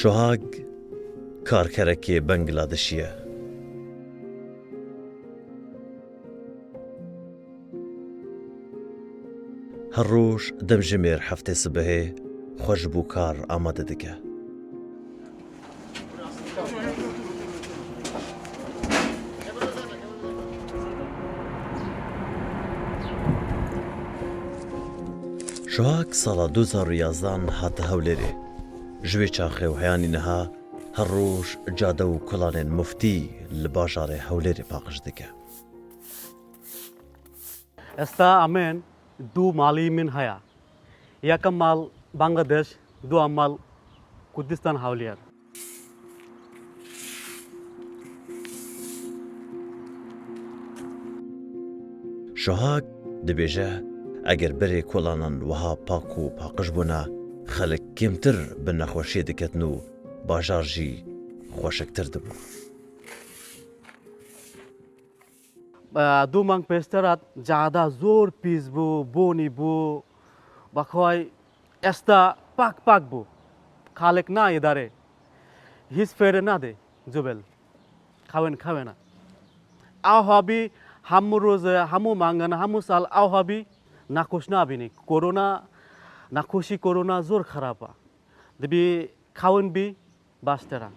Şohag karkerekê Bengladeşî ye. Her roj demjimêr heftê sibehê xwe ji bo kar amade dike. Şohag sala 2011 hate Hewlêrê. Ji wê çaxê û heyanî niha her roj cade û kolanên muftî li bajarê Hewlêrê paqij dike. Êsta amen du malî min heye. Yekem mal Bangladeş, duam mal Kurdistan Hewlêr. Şohag dibêje eger berê kolanan wiha pak û paqij bûna xelk kêmtir bi nexweşiyê diketin û bajar jî xweşiktir dibû. دوو مانگ پێشتر جادە زۆر پیس بوو بۆنی بوو بەخوای ئێستا پاک پاک بوو خاڵێک نایە دارێ هیچ فێرە نادێ جوبل خاوێن خاوێنە ئاو هەبی هەموو ڕۆژ هەموو مانگانە هەموو ساڵ ئاو هەبی نەخۆش نابینی کۆرۆنا نەخۆشی کۆرۆنا زۆر خراپە دەبی خاوێن بی باشترە.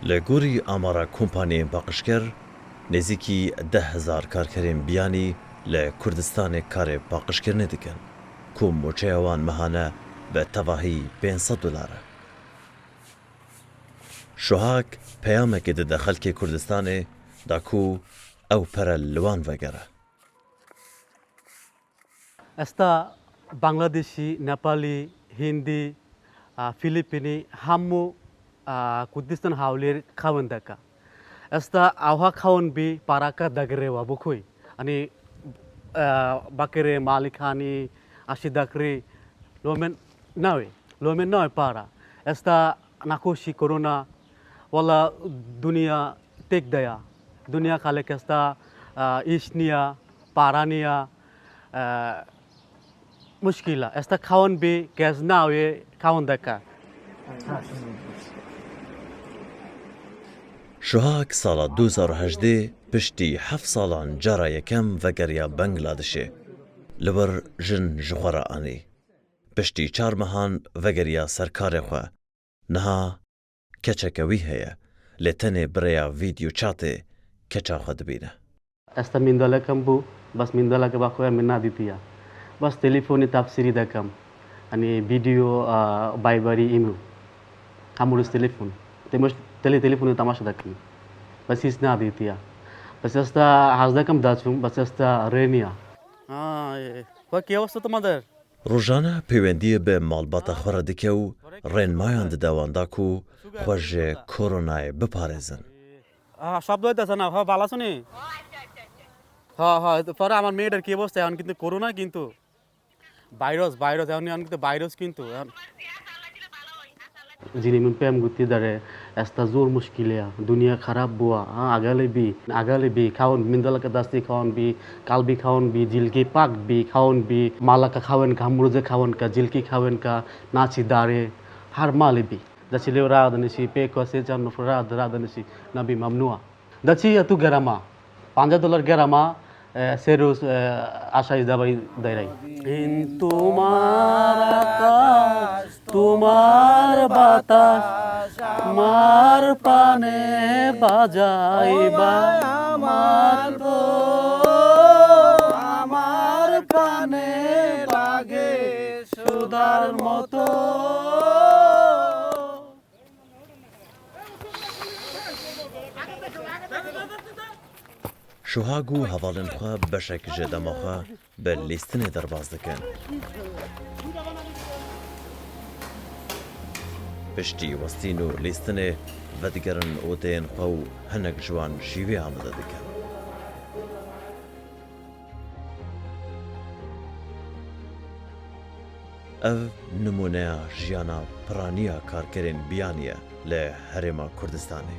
Li gorî amara kompaniyên paqijker, nêzîkî 10,000 karkerên biyanî li Kurdistanê karê paqijkirinê dikin ku mûçeya wan mehane bi tevahî 500 dolar e. Şohag peyamekê dide xelkê Kurdistanê da ku ew pere li wan vegere. ئێستا بەنگلادیشی، نەپالی، هیندی، فیلیپینی هەموو کوردستان هەولێر خاوەن دەکا. ئێستا ئەوها خاوەن بی پارەکە دەگرێەوە بۆ خۆی. ئەنی بەکرێ مالیکانی ئاشی دەکڕی لۆ من ناوێ لۆ من ناوێ پارە. ئێستا نەخۆشی کۆرۆنا وەڵا دنیا تێک دەیا. دنیا خەڵک ئێستا ئیش نییە پارە نییە مشکلە ئێستا خاوەن بێ کەس ناوێ خاوەن دەکا. Şohag sala 2018 piştî heft salan cara yekem vegeriya Bangladeşê. Li wir jin ji xwe re anî. Piştî çar mehan vegeriya ser karê xwe. Niha keçeke wî heye lê tenê bi rêya vîdeo chatê keça xwe dibîne. ئێستا منداڵەکەم بوو بەس منداڵەکە بە خۆیان من نادیتیە بەس تەلیفۆنی تەفسیری دەکەم ئەنی ڤیدیۆ ڤایبەری ئیمو هەموو ڕۆژ تەلیفۆن تەلی تەلیفۆنی تەماشا دەکەم بەس هیچ نادیتیە بەس ئێستا حەز دەکەم داچوم بەس ئێستا ڕێ نییە. کی অবস্থা তোমাদের Rojane pêwendiyê bi malbata xwe re dike û rênmayan dide wan da ku xwe ji koronayê biparêzin. শব্দ হইতেছে না হ্যাঁ ভালো আছো নি হ্যাঁ হ্যাঁ পরে আমার মেয়েটার কি অবস্থা এখন কিন্তু করোনা কিন্তু ভাইরাস ভাইরাস এখন এখন কিন্তু ভাইরাস কিন্তু যিনি من প্রেম গুতি দারে এস্তা জোর মুশকিলিয়া দুনিয়া খারাপ বুয়া হ্যাঁ আগালে বি আগালে বি খাওন মিন্দালাকে দাস্তি খাওয়ান বি কালবি খাওয়ান বি জিলকি পাক বি খাওয়ান বি মালাকা খাওয়েন কা মুরজে খাওয়ান কা জিলকি খাওয়েন কা নাচি দারে হার মালে বি দাচি লেও রাদ নিছি পে কসে জান রাদ রাদ নিছি নবি মামনুয়া দাচি তু গেরামা 50 ডলার গেরামা সেরুস আশাই দাবাই দাইরাই তোমার আকাশ তোমার বাতাস মার পানে বাজাইবা আমার আমার কানে লাগে সুদার মতো। Şohag û hevalên xwe beşek ji dema xwe bi lîstinê derbas dikin. Piştî westîn û lîstinê vedigerin odeyên xwe û hinek ji wan şîvê amade dikin. Ev nimûneya jiyana piraniya karkerên biyanî ye li Herêma Kurdistanê.